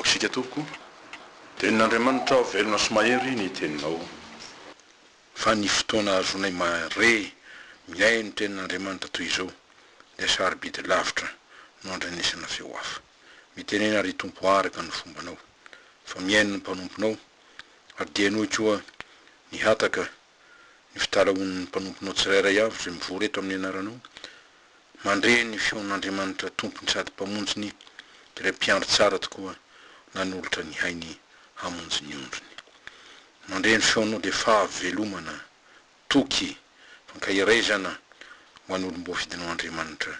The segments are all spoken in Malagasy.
Hivavaka isika tompoko. Tenin'Andriamanitra velona sy mahery ny teninao. Fa ny fotoana ahazoanay mahare mihaino tenin'Andriamanitra toy izao dia sarobidy lavitra no andrenesana feo hafa. Mitenena ry Tompo araka ny fombanao, fa mihaino ny mpanomponao, ary dia henoy koa ny hataka, ny fitalahoan'ny mpanomponao tsirairay avy izay mivory eto amin'ny anaranao, mandre ny feon'Andriamanitra Tompony sady Mpamonjiny, ilay Mpiandry tsara tokoa nanolotra ny ainy hamonjy ny ondriny. Mandre ny feonao dia fahavelomana, toky, fankaherezana ho an'olom-boafidinao Andriamanitra,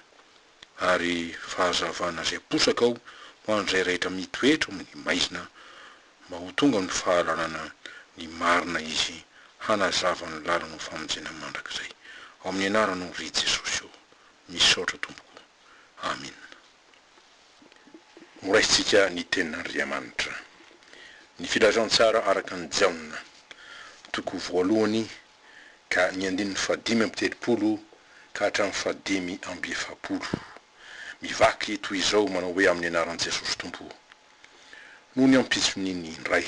ary fahazavana izay posaka ao ho an'izay rehetra mitoetra ao amin'ny maizina mba ho tonga amin'ny fahalalana ny marina izy hanazava ny lalana ho famonjena mandrakizay. Ao amin'ny anaranao ry Jesosy ô. Misaotra tompoko. Amina. Horaisintsika ny tenin'Andriamanitra. Ny filazantsara araka an'i Jaona, toko voalohany ka ny andininy fahadimy amby 30 ka hatramin'ny fahadimy amby 40. Mivaky toy izao manao hoe amin'ny anaran'i Jesosy Tompo. Nony ampitson'iny indray,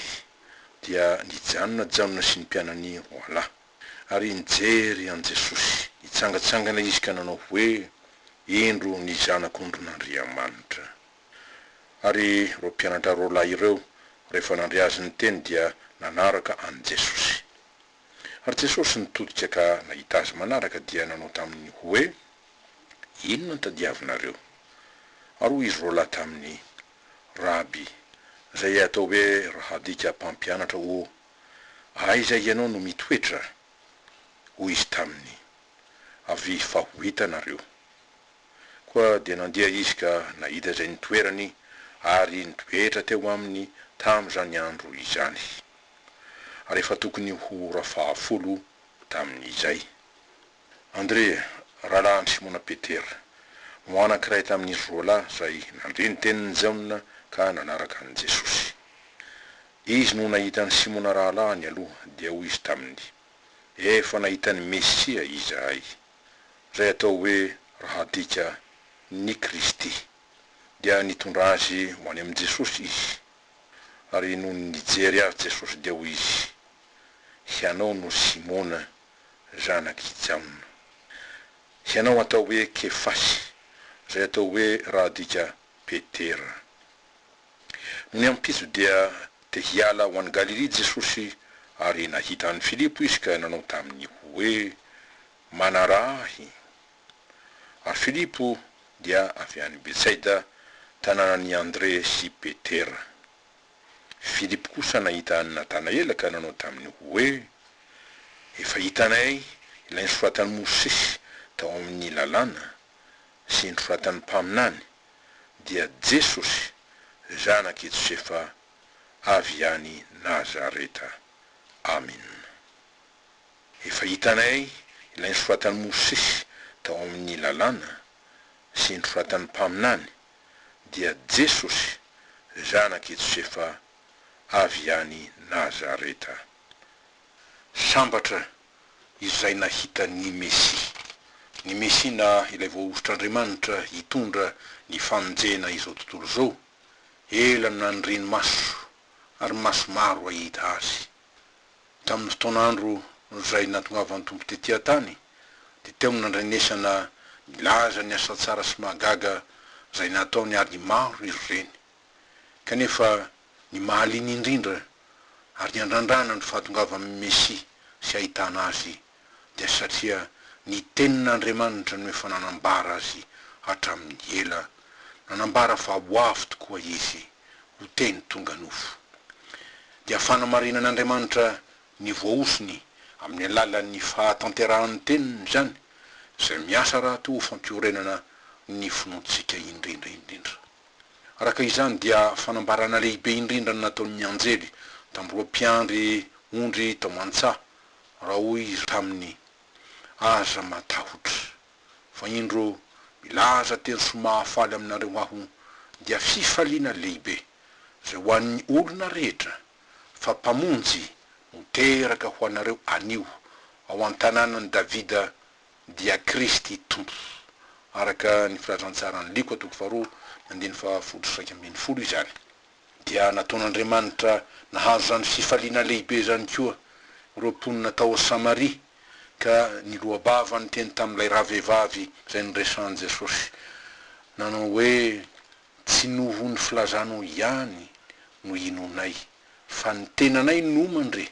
dia nijanona Jaona sy ny mpianany roalahy, ary nijery an'i Jesosy. Nitsangantsangana izy ka nanao hoe, Indro ny Zanak'ondrin'Andriamanitra. Ary ireo mpianatra roalahy ireo, rehefa nandre Azy niteny, dia nanaraka an'i Jesosy. Ary Jesosy nitodika ka nahita azy manaraka, dia nanao taminy hoe, Inona no tadiavinareo? Ary hoy izy roalahy taminy, Raby, izay atao hoe raha adika mpampianatra ô, aiza ianao no mitoetra? Hoy izy taminy, Avia fa ho hitanareo. Koa dia nandeha izy ka nahita izay nitoerany ary nitoetra teo aminy tamin'izany andro izany. Ary efa tokony ho ora fahafolo tamin'izay. Andrea, rahalahin'i Simona Petera, no anankiray tamin'izy roalahy izay nandre ny tenin'i Jaona ka nanaraka an'i Jesosy. Izy no nahita an'i Simona rahalahiny aloha, dia hoy izy taminy, Efa nahita ny Mesia izahay, izay atao hoe raha adika, ny Kristy. Dia nitondra azy ho any amin'i Jesosy izy. Ary nony nijery azy Jesosy dia hoy izy, Hianao no Simona zanak'i Jaona. Hianao atao hoe Kefasy, izay atao hoe raha adika Petera. Nony ampitso dia te hiala ho any Galilia Jesosy, ary nahita an'i Filipo izy ka nanao taminy hoe, Manaraha ahy. Ary Filipo dia avy any Betsaida, tanànan'i Andre sy Petera. Filipo kosa nahita an'i Natanaela ka nanao taminy hoe, Efa hitanay ilay nosoratan'i Mosesy tao amin'ny Lalàna sy nosoratan'ny mpaminany, dia Jesosy, zanak'i Josefa avy any Nazareta. Amina. Efa hitanay ilay nosoratan'i Mosesy tao amin'ny Lalàna sy nosoratan'ny mpaminany, dia Jesosy, zanak'i Josefa avy any Nazareta. Sambatra izay nahita ny Mesia. Ny Mesia na ilay voahosotr'Andriamanitra hitondra ny famonjena izao tontolo izao, ela no naniriany maso, ary maso maro hahita Azy. Tamin'ny fotoan'andro izay nahatongavan'ny Tompo tety an-tany, dia teo no nandrenesana nilaza ny asa tsara sy mahagaga izay nataony ary maro izy ireny. Kanefa ny mahaliana indrindra ary niandrandrana ny fahatongavan'ny Mesia sy hahitana Azy dia satria ny Tenin'Andriamanitra no efa nanambara Azy hatramin'ny ela, nanambara fa ho avy tokoa Izy ho Teny tonga nofo. Dia fanamarinan'Andriamanitra ny voahosony amin'ny alalan'ny fahatanterahan'ny Teniny izany, izay miasa rahateo ho fampiorenana ny finoantsika indrindra indrindra. Araka izany dia fanambarana lehibe indrindra ny nataon'ny anjely tamin'ireo mpiandry ondry tao an-tsaha raha hoy izy taminy, Aza matahotra, fa indro milaza teny soa mahafaly aminareo aho, dia fifaliana lehibe, izay ho an'ny olona rehetra, fa Mpamonjy no teraka ho anareo anio ao an-tanànan'i Davida, dia Kristy Tompo. Araka ny Filazantsaran'i Lioka toko faharoa, ny andininy fahafolo sy 11 izany. Dia nataon'Andriamanitra nahazo izany fifaliana lehibe izany koa ireo mponina tao Samaria, ka niloa-bava niteny tamin'ilay ravehivavy izay niresahan'i Jesosy, nanao hoe, Tsy noho ny filazanao ihany no inoanay, fa ny tenanay no mandre,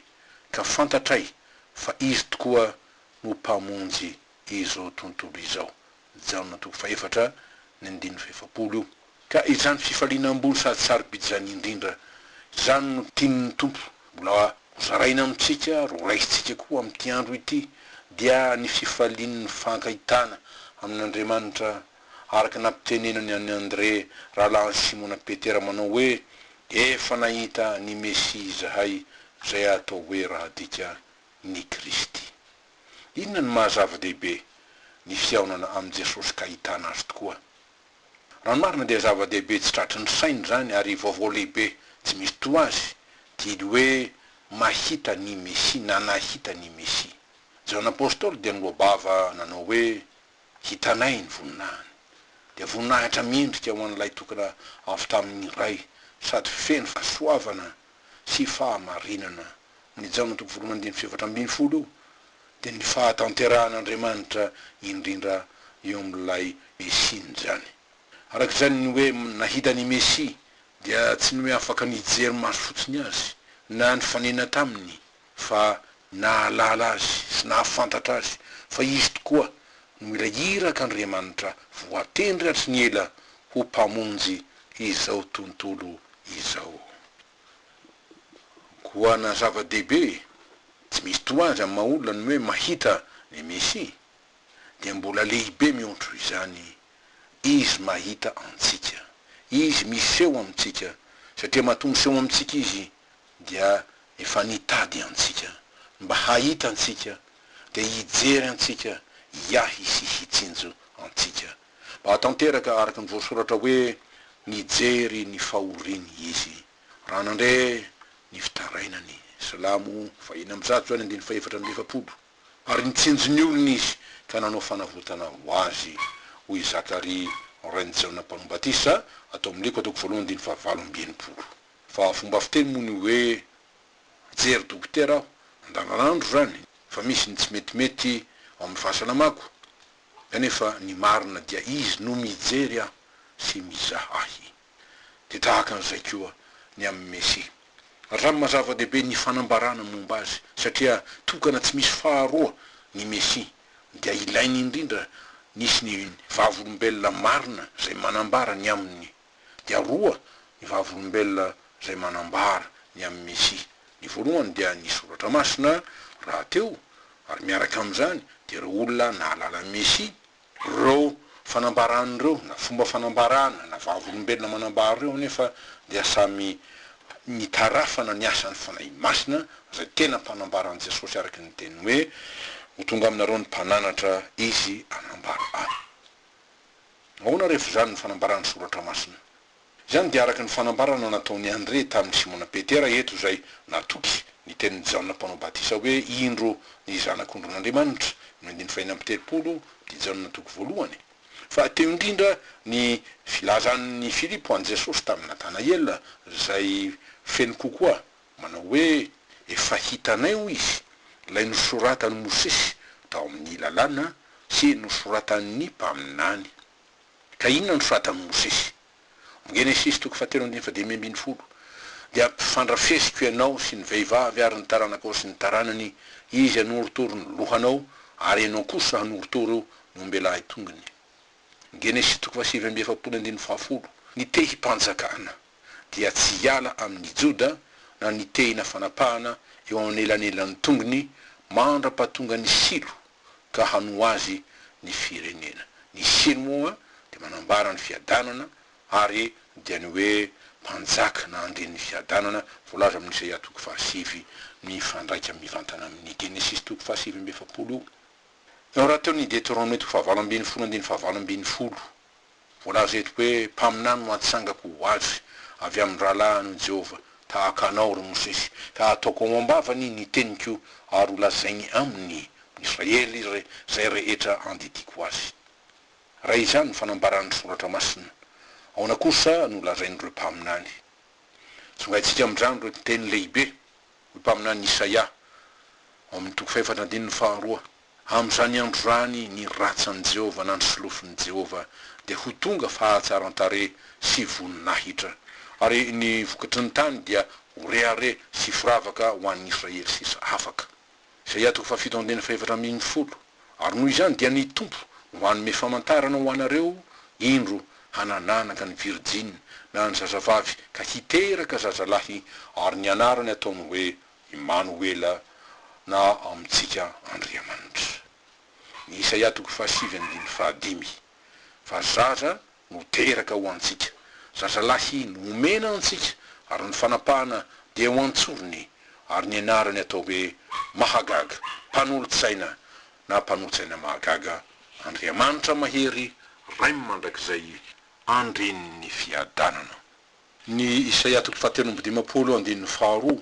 ka fantatray fa Izy tokoa no Mpamonjy izao tontolo izao. Jaona toko fahefatra, ny andininy fahefapolo io. Ka izany fifaliana ambony sady sarobidy izany indrindra izany no tian'ny Tompo mbola hozaraina amintsika ary horaisintsika koa amin'ity andro ity, dia ny fifalian'ny fankahitana amin'Andriamanitra araka ny nampitenenany an'i Andre rahalahin'i Simona Petera manao hoe, Efa nahita ny Mesia izahay, izay atao hoe raha adika, ny Kristy. Inona no maha zava-dehibe ny fihaonana amin'i Jesosy ka ahitana Azy tokoa? Raha ny marina dia zava-dehibe tsy tratry ny saina izany ary vaovao lehibe tsy misy toa azy dia ny hoe mahita ny Mesia na nahita ny Mesia. Jaona Apostoly dia niloa-bava nanao hoe, Hitanay ny voninahiny. Dia voninahitra mendrika ho an'ilay tokana avy tamin'ny Ray sady feno fahasoavana sy fahamarinana. Ny Jaona toko voalohany andininy faha-14 io dia ny fahatanterahan'Andriamanitra indrindra eo amin'ilay Mesia izany. Araka izany ny hoe nahita ny Mesia dia tsy ny hoe afaka nijery maso fotsiny azy na nifanena taminy fa nahalala azy sy nahafantatra azy fa izy tokoa no ilay irak'Andriamanitra voatendry hatry ny ela ho Mpamonjy izao tontolo izao. Koa na zava-dehibe tsy misy toa azy amin'ny maha-olona ny hoe mahita ny Mesia, dia mbola lehibe mihoatra izany Izy mahita antsika. Izy miseho amintsika, satria matoa miseho amintsika Izy dia efa nitady antsika, mba hahita antsika, dia hijery antsika, hiahy sy hitsinjo antsika. Mba hahatanteraka araka ny voasoratra hoe, Nijery ny fahoriany Izy, raha nandre ny fitarainany. Salamo faha-106 izany andininy faha-44. Ary nitsinjo ny olony Izy ka nanao fanavotana ho azy, hoy i Zakaria rain'i Jaona Mpanao Batisa, ato amin'ny Lioka toko voalohany andininy faha-68. Fa fomba fiteny moa ny hoe mijery dokotera aho andavanandro izany fa misy ny tsy metimety ao amin'ny fahasalamako kanefa ny marina dia izy no mijery aho sy mizaha ahy. Dia tahaka an'izay koa ny amin'i Mesia. Raha maha zava-dehibe ny fanambarana momba azy satria tokana tsy misy faharoa ny Mesia dia ilainy indrindra nisy ny vavolombelona marina izay manambara ny aminy. Dia roa ny vavolombelona izay manambara ny amin'i Mesia. Ny voalohany dia ny Soratra Masina rahateo, ary miaraka amin'izany dia ireo olona nahalala ny Mesia. Ireo fanambarana ireo, na fomba fanambarana, na vavolombelona manambara ireo anefa dia samy nitarafana ny asan'ny Fanahy Masina, izay tena mpanambara an'i Jesosy araka ny teniny hoe, Ho tonga aminareo ny Mpananatra, Izy hanambara Ahy. Ahoana rehefa izany ny fanambaran'ny Soratra Masina? Izany dia araka ny fanambarana nataon'i Andre tamin'i Simona Petera eto izay natoky ny tenin'i Jaona Mpanao Batisa hoe Indro ny Zanak'ondrin'Andriamanitra, ny andininy fahenina amby telopolo di Jaona toko voalohany. Fa teo indrindra ny filazan'i Filipo an'i Jesosy tamin'i Natanaela izay feno kokoa Manao hoe, Efa hitanay, hoy izy, ilay nosoratan'i Mosesy tao amin'ny Lalàna sy nosoratan'ny mpaminany. Ka inona no soratan'i Mosesy? Genesisy toko fahatelo andininy fahadimy ambin'ny folo, Dia hampifandrafesiko ianao sy ny vehivavy ary ny taranakao sy ny taranany, izy hanorotoro ny lohanao, ary ianao kosa hanorotoro ny ombelahy tongony. Genesisy toko fahasivy amby efapolo andininy fahafolo, Ny tehim-panjakana. dia tsy hiala amin' i Joda na ny tehina fanapahana eo anelanelan' ny tongony mandra-pahatongan' i Silo ka hanoa azy ny firenena. Ny Silo moa dia manambara ny fiadanana ary dia ny hoe mpanjaka na andrian' ny fiadanana voalaza amin' Isaia toko fahasivy mifandraika mivantana amin' ny Genesisy toko fahasivy amby efapolo io. Eo rahateo ny Deteronome toko fahavalo ambin'ny folo andininy fahavalo ambin'ny folo. Voalaza eto hoe, Mpaminany no hatsangako ho azy avy amin'ny rahalahiny, hoy Jehovah, tahaka anao, ry Mosesy, ka hataoko ao am-bavany ny teniko ary holazainy aminy ny Israely izay rehetra andidiako azy. Raha izany no fanambaran'ny Soratra Masina, ahoana kosa no lazain'ireo mpaminany? Tsongaintsika amin'izany ireo teny lehibe, hoy mpaminany Isaia, ao amin'ny toko fahefatra andininy faharoa, Amin'izany andro izany ny ratsan'i Jehovah na ny solofon'i Jehovah dia ho tonga fahatsaran-tarehy sy voninahitra, ary ny vokatry ny tany dia ho rehareha sy firavaka ho an'ny Israely sisa afaka. Isaia toko fahafito andininy fahefatra ambin'ny folo, Ary noho izany dia ny Tompo no hanome famantarana ho anareo, indro, hanananaka ny virijina na ny zazavavy ka hiteraka zazalahy, ary ny anarany hataony hoe Imanoela na amintsika Andriamanitra. Ny Isaia toko fahasivy andininy fahadimy, Fa zaza no teraka ho antsika, zazalahy no omena antsika, ary ny fanapahana dia ho an-tsorony, ary ny anarany atao hoe Mahagaga, Mpanolotsaina na Mpanolotsaina Mahagaga, Andriamanitra Mahery, Rainy Mandrakizay, Andrian'ny Fiadanana. Ny Isaia toko fahatelo amby dimampolo andininy faharoa,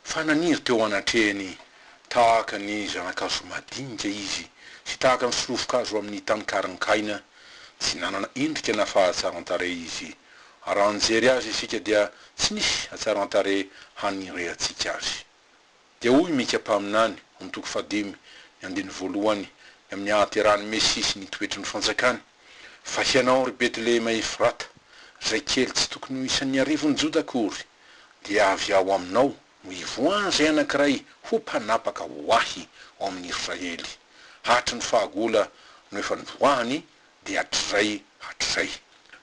Fa naniry teo anatrehany tahaka ny zana-kazo madinika izy, sy tahaka ny solofon-kazo amin'ny tany karankaina, tsy nanana endrika na fahatsaran-tarehy izy, ary raha nijery azy isika dia tsy nisy hatsaran-tarehy hanirehantsika azy. Dia hoy Mika mpaminany, ao amin'ny toko fahadimy, ny andininy voalohany, ny amin'ny hahaterahan'ny Mesia sy ny toetry ny fanjakany, Fa hianao, ry Betlehema Efrata, izay kely tsy tokony ho isan'ny arivon'i Joda akory, dia avy ao aminao no hivoahan'izay anankiray ho mpanapaka ho ahy ao amin'i Israely. Hatry ny fahagola no efa nivoahany, dia hatrizay hatrizay.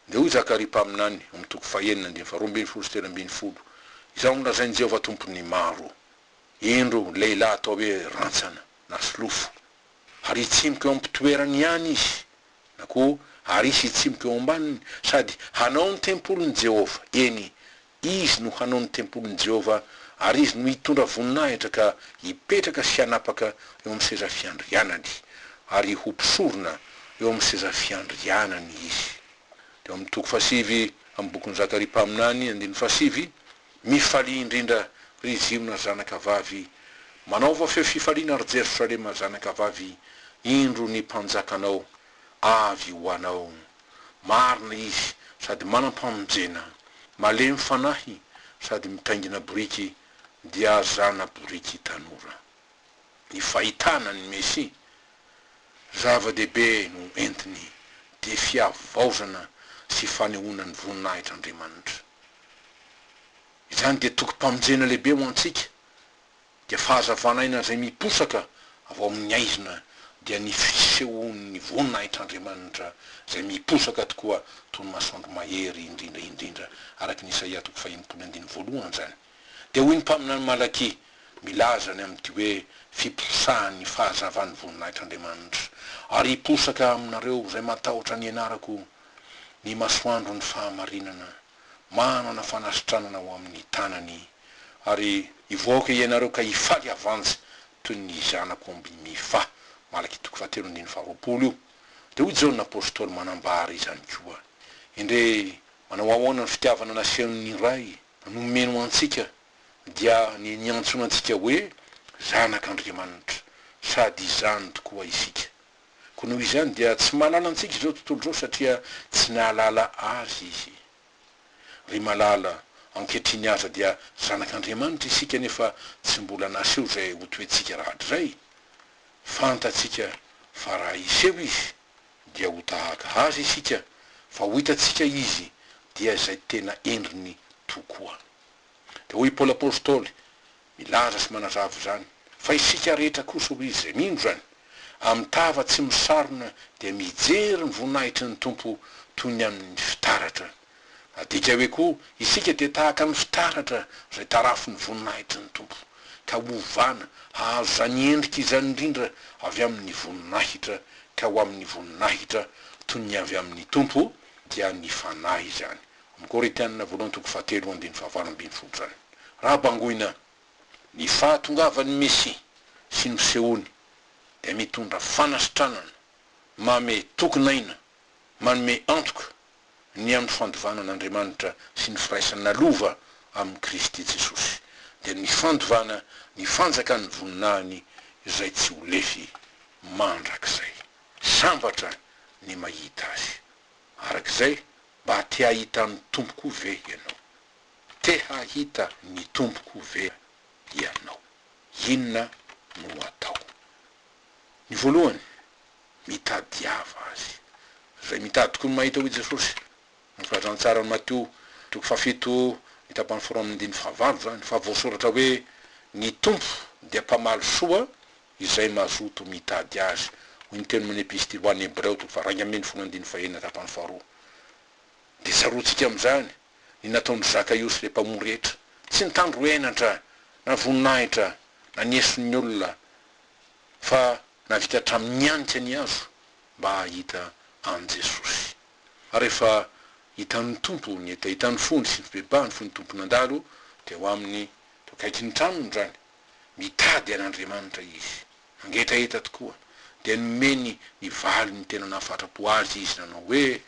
Dia hoy Zakaria mpaminany, ao amin'ny toko fahenina andininy faharoa ambin'ny folo sy 13, Izao no lazain'i Jehovah Tompon'ny maro, Indro, lehilahy atao hoe rantsana, na solofo, ary hitsimoka eo am-pitoerany ihany izy, na koa ary hisy hitsimoka eo ambaniny, sady hanao ny tempolin'i Jehovah, eny, izy no hanao ny tempolin'i Jehovah, ary izy no hitondra voninahitra ka hipetraka sy hanapaka eo amin'ny seza fiandrianany, ary ho mpisorona eo amin'ny seza fiandrianany izy. Dia ao amin'ny toko fahasivy amin'ny bokin'i Zakaria mpaminany, andininy fahasivy, Mifalia indrindra, ry Ziona zanakavavy, manaova feo fifaliana, ry Jerosalema zanakavavy, indro ny mpanjakanao avy ho anao. Marina izy sady manam-pamonjena, malemy fanahy sady mitaingina boriky, dia zana-boriky tanora. Ny fahitana ny Mesia, zava-dehibe no entiny, dia fihavaozana sy fanehoana ny voninahitr'Andriamanitra. Izany dia tokim-pamonjena lehibe ho antsika, dia fahazavan'aina izay miposaka avy ao amin'ny haizina, dia ny fisehoan'ny voninahitr'Andriamanitra izay miposaka tokoa toy ny masoandro mahery indrindra indrindra, araka ny Isaia toko fahenimpolo andininy voalohany izany. Dia hoy ny mpaminany Malakia, milaza ny amin'ity hoe fiposahan'ny fahazavan'ny voninahitr'Andriamanitra, Ary hiposaka aminareo izay matahotra ny anarako ny masoandron'ny fahamarinana, manana fanasitranana ao amin'ny tanany, ary hivoaka ianareo ka hifaly havanjy toy ny zanak'omby mifaha. Malakia toko fahatelo andininy faharoapolo io. Dia hoy Jaona apostoly manambara izany koa, Endrey manao ahoana ny fitiavana nasehon'ny Ray nomeny ho antsika, dia ny niantsoana antsika hoe zanak'Andriamanitra, sady izany tokoa isika. Koa noho izany dia tsy mahalala antsika izao tontolo izao satria tsy nahalala Azy izy. Ry malala, ankehitriny aza dia zanak'Andriamanitra isika nefa tsy mbola naseho izay ho toetsika rahatrizay. Fantatsika fa raha hiseho Izy dia ho tahaka Azy isika fa ho hitantsika Izy dia izay tena endriny tokoa. Dia hoy i Paoly Apostoly, Milaza sy manazava izany, fa isika rehetra kosa, hoy izy, izay mino izany, amin'ny tava tsy misarona dia mijery ny voninahitry ny Tompo toy ny amin'ny fitaratra. Adika hoe koa, isika dia tahaka ny fitaratra izay tarafin'ny voninahitry ny Tompo, ka hovana hahazo izany endrika izany indrindra avy amin'ny voninahitra ka ho amin'ny voninahitra toy ny avy amin'ny Tompo, dia ny Fanahy izany. Amin'ny Korintiana voalohany toko fahatelo andininy fahavalo ambin'ny folo izany. Raha bangoina, ny fahatongavan'ny Mesia sy ny fisehoany dia mitondra fanasitranana, mame tokin'aina, manome antoka ny amin'ny fandovana an'Andriamanitra sy ny firaisana lova amin'i Kristy Jesosy, dia ny fandovana ny fanjakan'ny voninahiny izay tsy ho lefy mandrakizay. Sambatra ny mahita Azy. Araka izay, mba te hahita ny Tompo koa ve ianao? Te hahita ny Tompoko ve ianao? Inona no atao? Ny voalohany, mitadiava Azy. Izay mitady tokoa no mahita hoy Jesosy. Ny filazantsaran'i Matio toko fahafito ny tapany faharoa amin'ny andininy fahavalo izany, fa voasoratra hoe, Ny Tompo dia mpamaly soa izay mazoto mitady Azy, hoy ny teny amin'ny Epistily ho an'ny Hebreo toko faha-11 andininy fahenina tapany faharoa. Dia tsaroantsika amin'izany ny nataon-dry Zakaiosy ilay mpamory hetra, tsy nitandro henatra na voninahitra na ny eson'ny olona, fa nahavita hatramin'ny nianika ny hazo mba hahita an'i Jesosy. Ary rehefa hitan'ny Tompo ny hetahetan'ny fony sy ny fibebahany fony Tompo nandalo teo aminy, teo akaikin'ny tranony izany, mitady an'Andriamanitra izy. Nangetaheta tokoa, dia nomeny ny valiny tena nahafatrapo azy izy nanao hoe,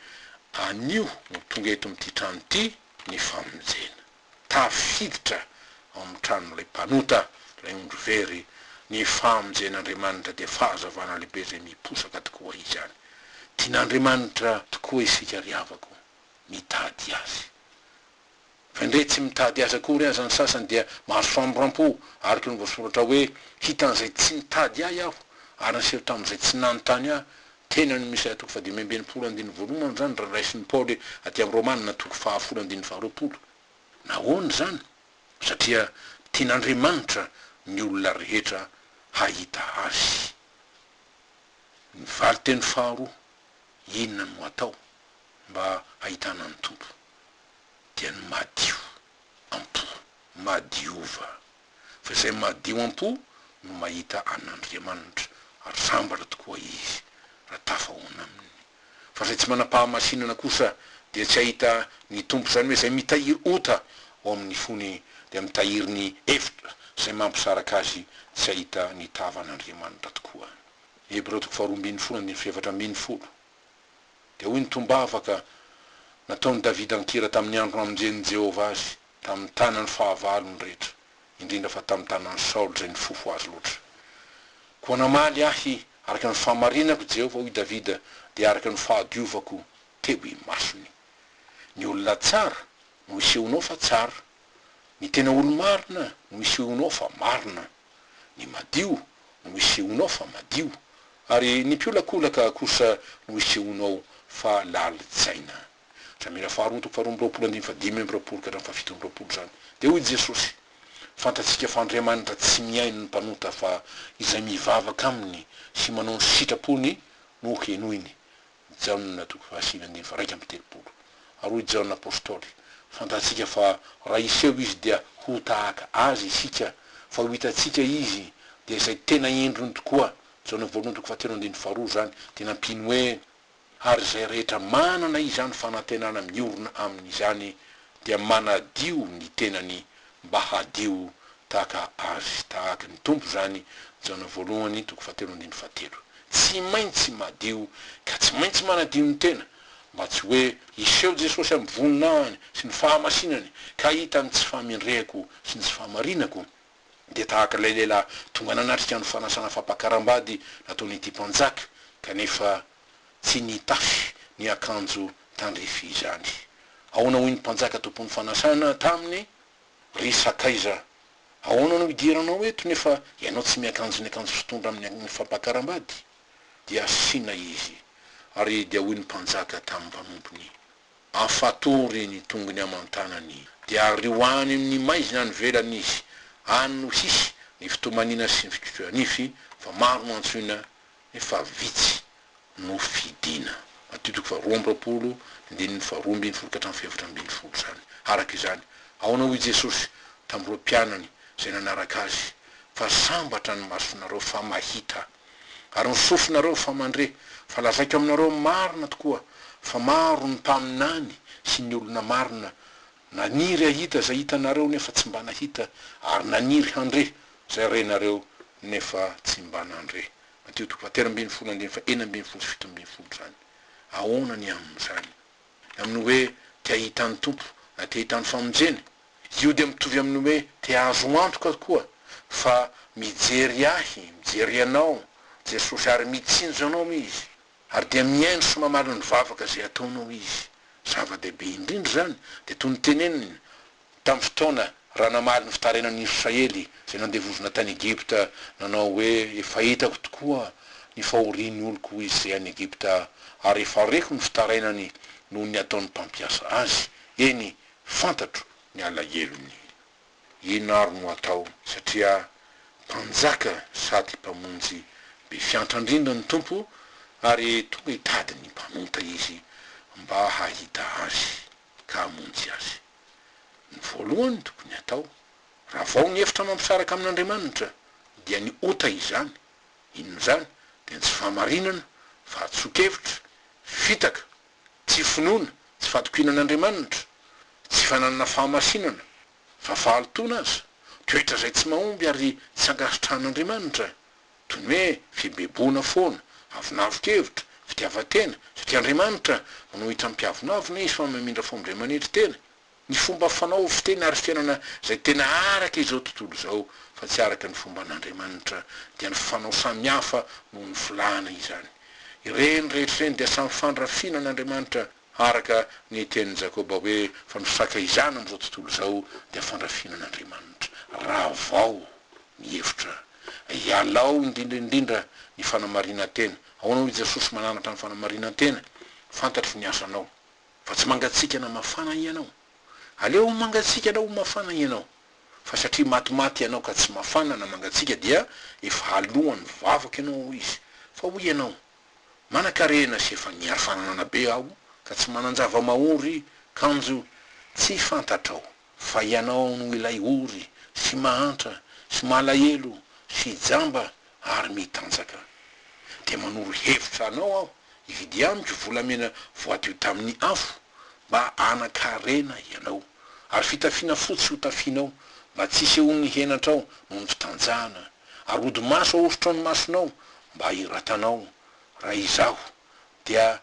Anio no tonga eto amin'ity trano ity ny famonjena. Tafiditra ao amin'ny tranon'ilay mpanota, ilay ondry very, ny famonjen'Andriamanitra dia fahazavana lehibe izay miposaka tokoa izany. Tian'Andriamanitra tokoa isika ry havako, mitady Azy. Fa indray tsy mitady Azy akory aza ny sasany dia mahazo famindram-po, araka ny voasoratra hoe, Hitan'izay tsy nitady Ahy Aho, ary niseho tamin'izay tsy nanontany Ahy. Teny any Isaia toko fahadimy amby 60 andininy voalohany izany raha raisin'i Paoly aty amin'ny Romana toko fahafolo andininy faharoapolo. Nahoana izany? Satria tian'Andriamanitra ny olona rehetra hahita Azy. Ny valinteny faharoa, inona no atao mba hahitana ny Tompo? Dia ny madio am-po. Madiova. Fa izay madio am-po no mahita an'Andriamanitra, ary sambatra tokoa izy raha tafahoana aminy. Fa izay tsy manam-pahamasinana kosa dia tsy hahita ny Tompo, izany hoe izay mitahiry ota ao amin'ny fony dia mitahiry ny efitra izay mampisaraka azy tsy hahita ny tavan'Andriamanitra tokoa. Hebreo toko faharoa ambin'ny folo andininy faha-14. Dia hoy ny tombavaka nataon'i Davida an-kira tamin'ny andro namonjen'i Jehovah azy tamin'ny tanan'ny fahavalony rehetra, indrindra fa tamin'ny tanan'i Saoly izay nifofo azy loatra. Koa namaly ahy araka ny fahamarinako Jehovah, hoy Davida, dia araka ny fahadiovako teo imasony. Ny olona tsara no isehonao fa tsara, ny tena olo-marina no isehonao fa marina, ny madio no isehonao fa madio, ary ny mpiolakolaka kosa no isehonao fa lalin-tsaina. Samoela faharoa toko faharoa amby roapolo andininy fahadimy amby roapolo ka hatramin'ny fahafito amby roapolo izany. Dia hoy Jesosy, Fantatsika fa Andriamanitra tsy mihaino ny mpanota fa izay mivavaka aminy sy manao ny sitrapony no henoiny. Jaona toko fahasivy andininy faha-31. Ary hoy Jaona apostoly, Fantatsika fa raha hiseho Izy dia ho tahaka Azy isika, fa ho hitantsika Izy, dia izay tena endriny tokoa. Jaona voalohany toko fahatelo andininy faharoa izany dia nampiany hoe, Ary izay rehetra manana izany fanantenana miorina amin'izany dia manadio ny tenany mba hadio tahaka Azy, tahaka ny Tompo izany, Jaona voalohany toko fahatelo andininy fahatelo. Tsy maintsy madio ka tsy maintsy manadio ny tena mba tsy hoe hiseho Jesosy amin'ny voninahiny sy ny fahamasinany ka hahita ny tsy fahamendrehako sy ny tsy fahamarinako, dia tahaka ilay lehilahy tonga nanatrika ny fanasana fampakaram-bady nataon'ity mpanjaka kanefa tsy nitafy ny akanjo tandrify izany. Ahoana hoy ny mpanjaka tompon'ny fanasana taminy, Ry sakaiza, ahoana no idiranao eto nefa ianao tsy miakanjo ny akanjo fitondra amin'ny fampakaram-bady? Dia asiana izy. Ary dia hoy ny mpanjaka tamin'ny mpanompony, Afatory ny tongony aman-tanany, dia ario any amin'ny maizina any ivelany izy, any no hisy ny fitomaniana sy ny fikitroha-nify, fa maro no antsoina, nefa vitsy no fidina. Matio toko faharoa amby roapolo, andininy faharoa ambin'ny folo ka hatramin'ny fahefatra ambin'ny folo izany. Araka izany, ahoana hoy Jesosy tamin'ireo mpianany izay nanaraka Azy, Fa sambatra ny masonareo fa mahita, ary ny sofinareo fa mandre, fa lazaiko aminareo marina tokoa, fa maro ny mpaminany sy ny olona marina naniry hahita izay hitanareo nefa tsy mba nahita, ary naniry handre izay renareo nefa tsy mba nandre. Matio toko fahatelo ambin'ny folo andininy fahenina ambin'ny folo sy 17 izany. Ahoana ny amin'izany? Ny amin'ny hoe te hahita ny Tompo na te hahita ny famonjeny? Io dia mitovy amin'ny hoe te hahazo antoka koa fa mijery ahy, mijery anao Jesosy ary mitsinjo anao Izy. Ary dia mihaino sy mamaly ny vavaka izay ataonao Izy. Zava-dehibe indrindra izany dia toy ny teneniny. Tamin'ny fotoana raha namaly ny fitarainan'ny Israely izay nandevozina tany Egypta, nanao hoe, Efa hitako tokoa ny fahorian'ny oloko izay any Egypta, ary efa reko ny fitarainany noho ny ataon'ny mpampiasa azy, eny, fantatro ny alahelony. Inona ary no atao, satria Mpanjaka sady Mpamonjy be fiantra indrindra ny Tompo, ary tonga hitady ny mpanota Izy mba hahita azy ka hamonjy azy. Ny voalohany tokony hatao, ravao ny efitra mampisaraka amin'Andriamanitra, dia ny ota izany. Inona izany? Dia ny tsy fahamarinana, fahadisoan-kevitra, fitaka, tsy finoana, tsy fahatokiana an'Andriamanitra, tsy fananana fahamasinana, fa fahalotoana aza, toetra izay tsy mahomby ary tsy ankasitrahan'Andriamanitra, toy ny hoe fibeboana foana, avonavon-kevitra, fitiavan-tena, satria Andriamanitra manohitra ny mpiavonavona Izy fa mamindra fo amin'izay manetry tena. Ny fomba fanao, fiteny ary fiainana izay tena araka izao tontolo izao fa tsy araka ny fomban'Andriamanitra dia ny fanao samihafa noho ny filàna izany. Ireny rehetra ireny dia samy fandrafiana an'Andriamanitra araka ny tenin'i Jakoba hoe fa ny fisakaizana amin'izao tontolo izao dia fandrafiana an'Andriamanitra. Ravao ny hevitra. Ialao indrindra indrindra ny fanamarinan-tena. Ahoana hoy Jesosy mananatra ny fanamarinan-tena? Fantatro ny asanao. Fa tsy mangatsiaka na mafana hianao. Aleo ho mangatsiaka na ho mafana hianao. Fa satria matimaty hianao ka tsy mafana na mangatsiaka dia efa alohan'ny vavaka ianao hoy izy. Fa hoy hianao, Manan-karena sy efa niary fananana be aho ka tsy manan-java-mahory, kanjo tsy fantatrao fa ianao no ilay ory sy mahantra sy malahelo sy jamba ary mitanjaka. Dia manoro hevitra anao aho hividy amiko volamena voadio tamin'ny afo mba hanan-karena ianao, ary fitafiana fotsy hotafianao mba tsy hisehoan'ny henatrao noho ny fitanjahana, ary hodi-maso ahosotrao ny masonao mba hahiratanao, raha izaho dia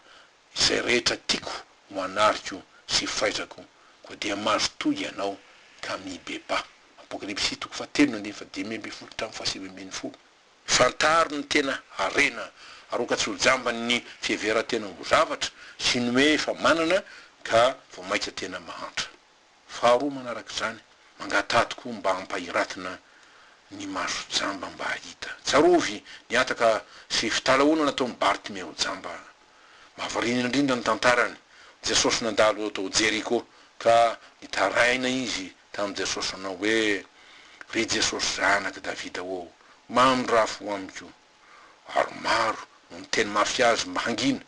izay rehetra tiako ho anariko sy faizako, koa dia mazotoa ianao ka mibebaha. Apokalypsy toko fahatelo andininy fahadimy ambin'ny folo hatramin'ny fahasivy ambin'ny folo. Fantaro ny tena harena, ary aoka tsy ho jamban'ny fiheveran-tena ho zavatra sy ny hoe efa manana ka vao mainka tena mahantra. Faharoa manaraka izany, mangataha tokoa mba hampahiratina ny maso jamba mba hahita. Tsarovy ny hataka sy fitalahoana nataon'i Bartimeo jamba. Mahavariana indrindra ny tantarany. Jesosy nandalo tao Jeriko ka nitaraina izy tamin'i Jesosy nanao hoe, Ry Jesosy Zanak'i Davida ô, mamindrafo ho amiko. Ary maro no niteny mafy azy mba hangina,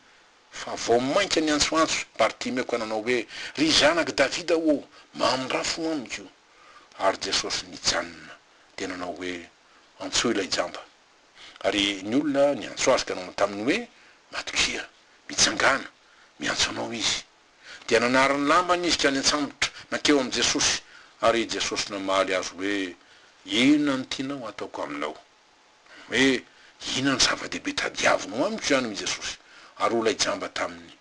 fa vao mainka niantsoantso Bartimeo ka nanao hoe, Ry Zanak'i Davida ô, mamindrafo ho amiko. Ary Jesosy nijanona, dia nanao hoe, Antsoy ilay jamba. Ary ny olona niantso azy ka nanao taminy hoe, Matokia, mitsangàna, miantso anao izy. Dia nanary ny lambany izy ka niantsambotra nankeo amin'i Jesosy, ary i Jesosy namaly azy hoe, Inona no tianao hataoko aminao? Hoe, Inona no zava-dehibe tadiavinao amiko izany? hoy Jesosy. Ary hoy ilay jamba taminy,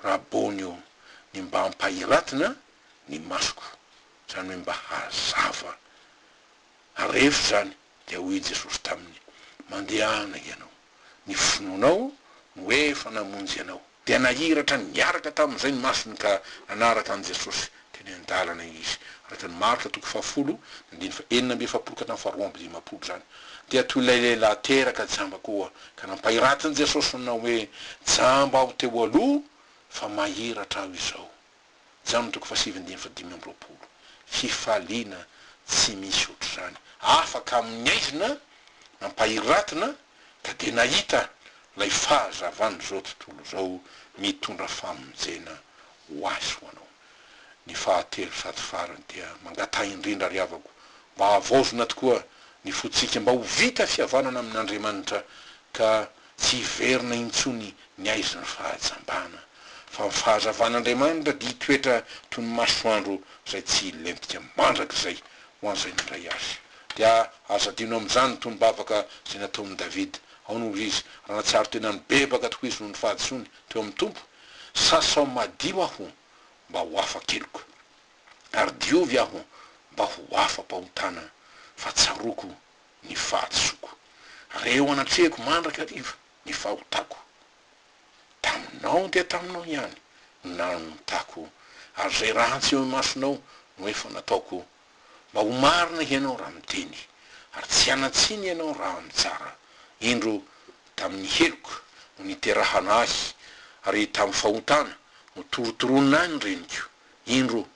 Rabôny ô, ny mba hampahiratina ny masoko, izany hoe mba hazava. Ary rehefa izany, dia hoy i Jesosy taminy, Mandehana ianao, ny finoanao no efa namonjy anao. Dia nahiratra niaraka tamin'izay ny masony ka nanaraka an'i Jesosy teny an-dalana izy. Araka ny Marka toko fahafolo, ny andininy faha-46 ka hatramin'ny faha-52 izany. Dia toy ilay lehilahy teraka jamba koa, ka nampahiratin'i Jesosy nanao hoe, Jamba aho teo aloha, fa mahiratra aho izao. Jaona toko fahasivy andininy fahadimy amby roapolo. Fifaliana tsy misy ohatr'izany. Afaka amin'ny haizina nampahiratina ka dia nahita ilay fahazavan'izao tontolo izao mitondra famonjena ho ahy sy ho anao. Ny fahatelo sady farany dia mangataha indrindra ry havako mba havaozina tokoa ny fontsika mba ho vita fihavanana amin'Andriamanitra ka Tsy hiverina intsony ny aizin'ny fahajambana, fa ny fahazavan'Andriamanitra dia hitoetra toy ny masoandro izay tsy hilentika mandrakizay ho an'izay nandray azy. Dia aza adino amin'izany ny tonom-bavaka izay nataon'i Davida. Ao no hoy izy, raha nahatsiaro tena nibebaka tokoa izy noho ny fahadisoany teo amin'ny Tompo, Sasao madio aho mba ho afa-keloka, ary diovy aho mba ho afa-pahotana, fa tsaroako ny fahadisoako. Re eo anatrehako mandrakariva ny fahotako. Taminao dia taminao ihany no nanotako, ary izay ratsy eo imasonao no efa nataoko, mba ho marina hianao raha miteny, ary tsy hanan-tsiny ianao raha mitsara. Indro, tamin'ny heloka no niterahana ahy, ary tamin'ny fahotana no torotoronina ahy ny reniko. Indro,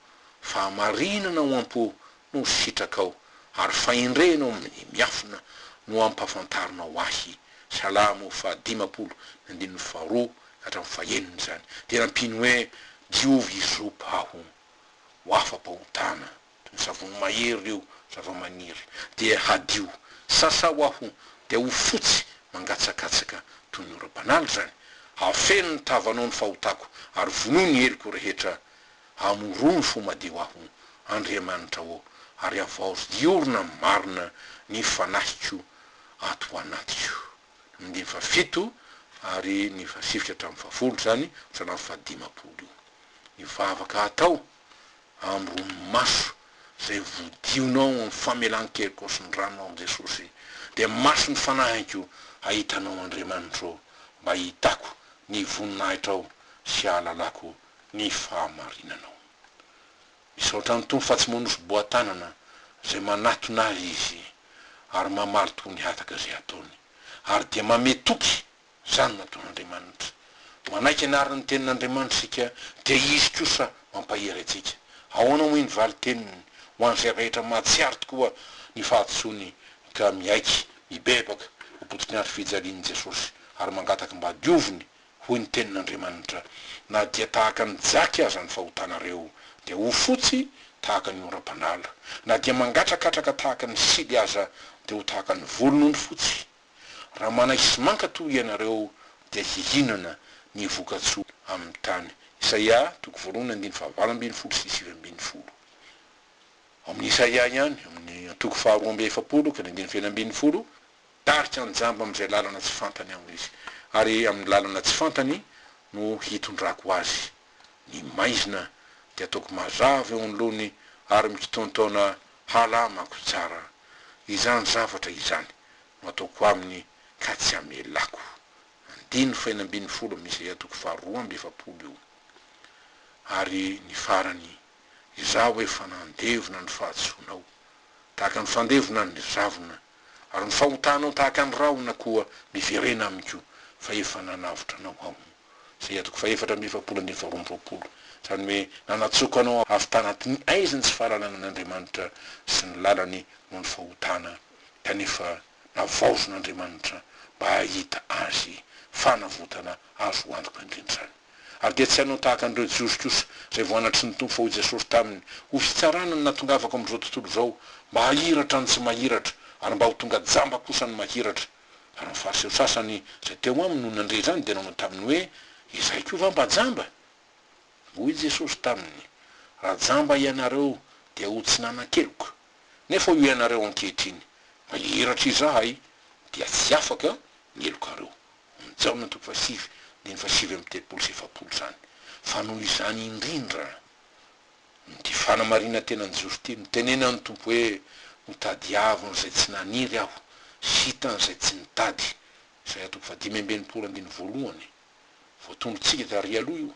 fahamarinana ao am-po no sitrakao, ary fahendrena ao amin'ny miafina no ampahafantarinao ahy. Salamo fahadimampolo, ny andininy faharoa ka hatramin'ny fahenina izany. Dia nampiany hoe, Diovy hysopa aho, ho afa-pahotana. Toy ny savony mahery ireo zavamaniry. Dia hadio. Sasao aho, dia ho fotsy mangatsakatsaka toy ny oram-panala izany. Hafeno ny tavanao ny fahotako, ary vonoy ny heloko rehetra. Amorony fo madio aho, Andriamanitra ô, ary havaozy hiorina marina ny fanahiko ato anatiko. Ny andininy fahafito ary ny fahasivy ka hatramin'ny fahafolo izany, salamo fahadimampolo io. Ny vavaka atao amorony maso izay vodionao amin'ny famelan-keloka sy ny ranonao amin'i Jesosy, dia maso ny fanahiko hahitanao Andriamanitra ô, mba hahitako ny voninahitrao sy hahalalako ny fahamarinanao. Misaotra ny Tompo fa tsy manosy-boa-tanana izay manatona Azy Izy ary mamaly tokoa ny hataka izay ataony. Ary dia mamehy toky izany nataon'Andriamanitra. Manaiky anary ny tenin'Andriamanitra isika dia Izy kosa mampahery antsika. Ahoana moa iny valin-teniny ho an'izay rehetra mahatsiaro tokoa ny fahadisoany ka miaiky, mibebaka ho pototry ny hazo fijalian'i Jesosy ary mangataka mba dioviny Hoy ny tenin'Andriamanitra, Na dia tahaka ny jaky aza ny fahotanareo, dia ho fotsy tahaka ny oram-panala, na dia mangatrakatraka tahaka ny sily aza, dia ho tahaka ny volon'ondry fotsy. Raha manaiky sy mankatò ianareo, dia hihinana ny voka-tsoa amin'ny tany. Isaia, toko voalohany, andininy fahavalo ambinifolo sy 19. Ao amin'ny Isaia ihany, amin'ny toko faharoa amby efapolo ka ny andininy fahenina ambinifolo, Mitarika ny jamba amin'izay lalana tsy fantany aho izy, ary amin'ny lalana tsy fantany no hitondrako azy. Ny maizina dia ataoko mazava eo anoloany ary mikitaontaona halamako tsara. Izany zavatra izany no ataoko aminy ka tsy hamelako. Andininy fahenina ambinifolo amin'ny Isaia toko faharoa amby efapolo io. Ary ny farany, Izaho efa nandevona ny fahadisoanao, tahaka ny fandevona ny zavona, Ary ny fahotanao tahaka ny rahona koa miverena amiko fa efa nanavotra anao aho. Isaia toko fahefatra amby efapolo andininy faharoa amby roapolo. Izany hoe nanatsoaka anao avy tanatin'ny aizin'ny tsy fahalalana an'Andriamanitra sy ny lalany noho ny fahotana, kanefa navaozin'Andriamanitra mba hahita azy fanavotana azo antoka indrindra izany. Ary dia tsy hanao tahaka an'ireo Jiosy kosa, izay voanatry ny Tompo fa hoy Jesosy taminy, Ho fitsarana no nahatongavako amin'izao tontolo izao, mba hahiratra ny tsy mahiratra, ary mba ho tonga jamba kosa ny mahiratra. Ary ny Fariseo sasany izay teo aminy nony nandre izany dia nanao taminy hoe, Izahay koa va mba jamba? Hoy Jesosy taminy, Raha jamba hianareo dia ho tsy nanan-keloka, nefa hoy hianareo ankehitriny, Mahiratra izahay, dia tsy afaka ny helokareo. Jaona toko fahasivy, andininy fahasivy amby telopolo sy efapolo izany. Fa noho izany indrindra, ity fanamarinan-tenan'i Jiosy ity, nitenenan'ny Tompo hoe, Notadiaviny izay tsy naniry aho, sy hitany izay tsy nitady. Isaia toko fahadimy amby enimpolo andininy voalohany. Voatondrontsika tary aloha io.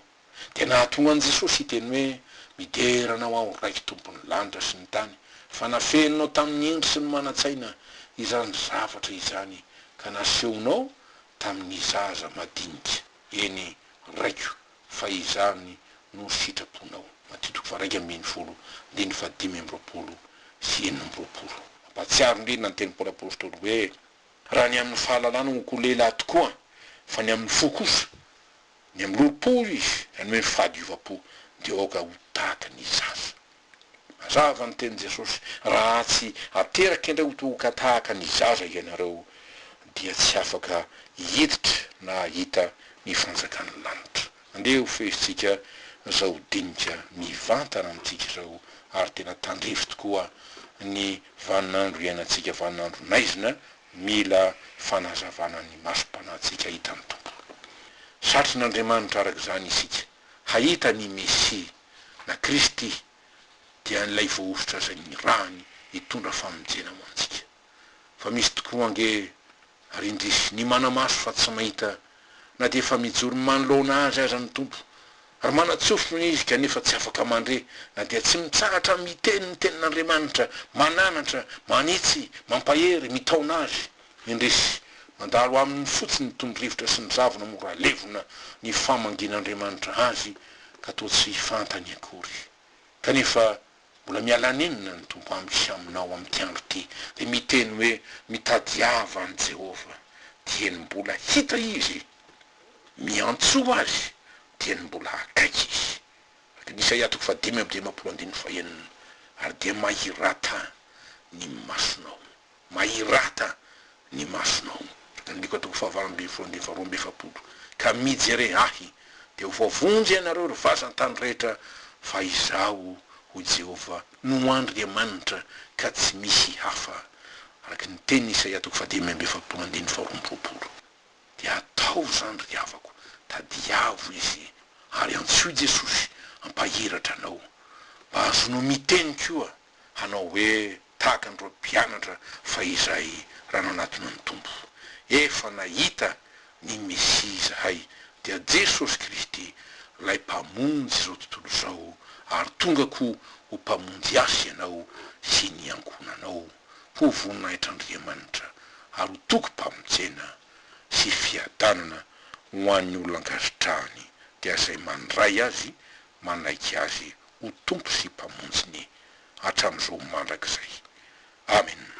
Dia nahatonga an'i Jesosy hiteny hoe, Midera Anao aho, Raiko Tompon'ny lanitra sy ny tany, fa nafeninao tamin'ny hendry sy ny manan-tsaina izany zavatra izany, ka nasehonao tamin'ny zaza madinika. Eny, Raiko, fa izany no sitraponao. Matio toko faha-iraika ambinifolo, andininy fahadimy amby roapolo sy enina amby roapolo. Mampahatsiaro indrindra ny tenin'i Paoly Apostoly hoe, Raha ny amin'ny fahalalana ho koa lehilahy tokoa, fa ny amin'ny fo kosa, Ny amin'ny lolompo izy, izany hoe ny fahadiovam-po, dia aoka ho tahaka ny zaza. Mazava ny tenin'i Jesosy, Raha tsy ateraka indray ho tonga tahaka ny zaza ianareo, dia tsy afaka hiditra na hahita ny fanjakan'ny lanitra. Andeha ho fehintsika izao dinika mivantana amintsika izao, ary tena tandrify tokoa ny vaninandro iainantsika, vaninandro naizina, Mila fanazavana ny masom-panahintsika hahita ny Tompo. Satrin'Andriamanitra araka izany isika hahita ny Mesia na Kristy dia an'ilay voahosotra izay nirahany hitondra famonjena ho antsika. Fa misy tokoa ange ary indrisy ny mana-maso fa tsy mahita na dia efa mijoro manoloana azy aza ny Tompo. Ary manan-tsofina izy kanefa tsy afaka mandre, na dia tsy mitsahatra miteny ny tenin'Andriamanitra, mananatra, manitsy, mampahery, mitaona azy. Indrisy, mandalo aminy fotsiny ny tondro-rivotra sy ny zavona mora levona ny famangian'Andriamanitra azy ka toa tsy fantany akory. Kanefa mbola miala nenina ny Tompo amiko sy aminao amin'ity andro ity, dia miteny hoe, Mitadiava an'i Jehovah, dieny mbola hita Izy, miantsoa Azy, dieny mbola akaiky Izy. Araka ny Isaia toko faha-55 andininy fahenina, Ary dia mahirata ny masonao. Mahirata ny masonao. Araka ny Lioka toko faha-18 andininy faha-42, Ka mijere Ahy, dia ho voavonjy ianareo, ry vazan-tany rehetra, fa Izaho, hoy Jehovah, no Andriamanitra, ka tsy misy hafa. Araka ny tenin'i Isaia toko faha-45 andininy faha-22. Dia ataovy izany, ry havako, tadiavo Izy, ary antsoy Jesosy hampahiratra anao, mba hahazoanao miteny koa hanao hoe tahaka an'ireo mpianatra fahizay raha nanatona ny Tompo. Efa nahita ny Mesia izahay, dia Jesosy Kristy, ilay Mpamonjy izao tontolo izao, ary tonga koa ho Mpamonjy ahy sy ianao sy ny ankohonanao, ho voninahitr'Andriamanitra, ary ho tokim-pamonjena sy fiadanana ho an'ny olona ankasitrahany, dia izay mandray Azy, manaiky Azy ho Tompo sy Mpamonjiny hatramin'izao mandrakizay. Amena.